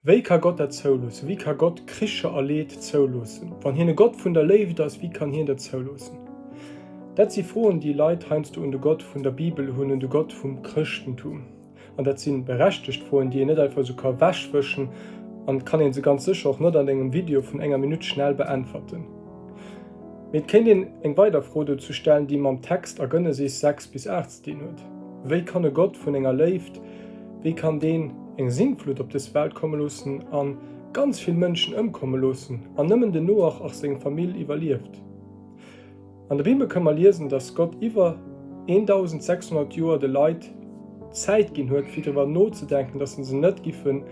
Wéi ka Gott dat zouloossen? Wéi ka Gott Kricher a Leed zouloossen? Wann hien e Gott vun der Léift ass, wéi kann hien dat zouloossen? Dat si Froen, déi Leit heiansdo un de Gott vun der Bibel hunn, un de Gott vum Chrëschtentum. An dat si berechtegt Froen, déi een net einfach esou ka wechwëschen an et kann ee se ganz sécher och net an engem Video vun enger Minutt schnell beäntwerten. Mee et kéint een eng weider Fro dozou stellen, déi mam Text a Genesis 6 bis 8 ze dinn huet, Wéi kann e Gott vun enger Léift, wéi kann deen eng Sintflut op dës Welt komme loossen a ganz vill Mënschen ëmkomme loossen an nëmmen den Noach a seng Famill iwwerlieft? An der Bibel kënne mer liesen, dass Gott iwwer 1600 Joer de Leit Zäit ginn huet, fir driwwer nozedenken, dass se net giffen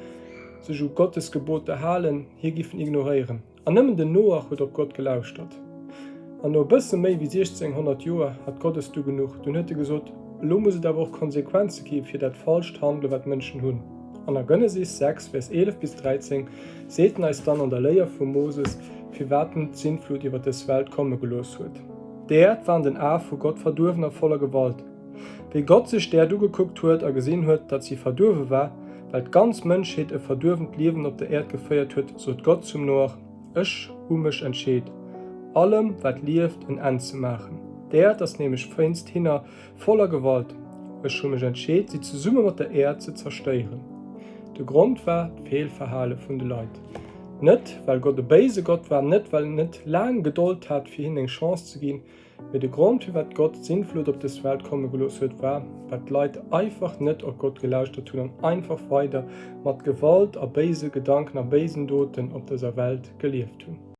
sech u Gottes Geboter halen, hie giffen ignoréieren. An nëmmen den Noach huet op Gott gelauschtert. An no e bësse méi wéi 1600 Joer hat Gott es du genuch. Dunn huet e gesot, Elo muss et awer och Konsequenze gi fir dat falscht Handele wat d'Mënschen hunn. An a Genesis 6, Vers 11 bis 13 seet en eis dann an der Léier vum Moses, firwat en d'Sintflut iwwer dës Welt komme gelooss huet. D'Äerd war an den Ae vu Gott verduerwen a voller Gewalt. Wéi Gott sech d'Äerd ugekuckt huet a gesinn huet, datt si verduerwe war, well d'ganz Mënschheet e verduerwent Liewen op der Äerd geféiert huet, sot Gott zum Noach, Ech hu mech entscheet, allem, wat lieft, en Enn ze maachen. D'Äerd ass nämlech wéinst hinner voller Gewalt. Ech hu mech entscheet, si zesumme mat der Äerd ze zerstéieren. De Grond war d'Feelverhale vun de Leit. Net, well Gott e béise Gott war, net, well en net laang Gedold hat, fir hinnen eng Chance ze ginn, Mee de Grond firwat Gott d'Sintflut op dës Welt komme gelooss huet war, well d'Leit einfach net op Gott gelauschtert hunn an einfach weider mat Gewalt a béise Gedanken a béisen Doten op dëser Welt gelieft hunn.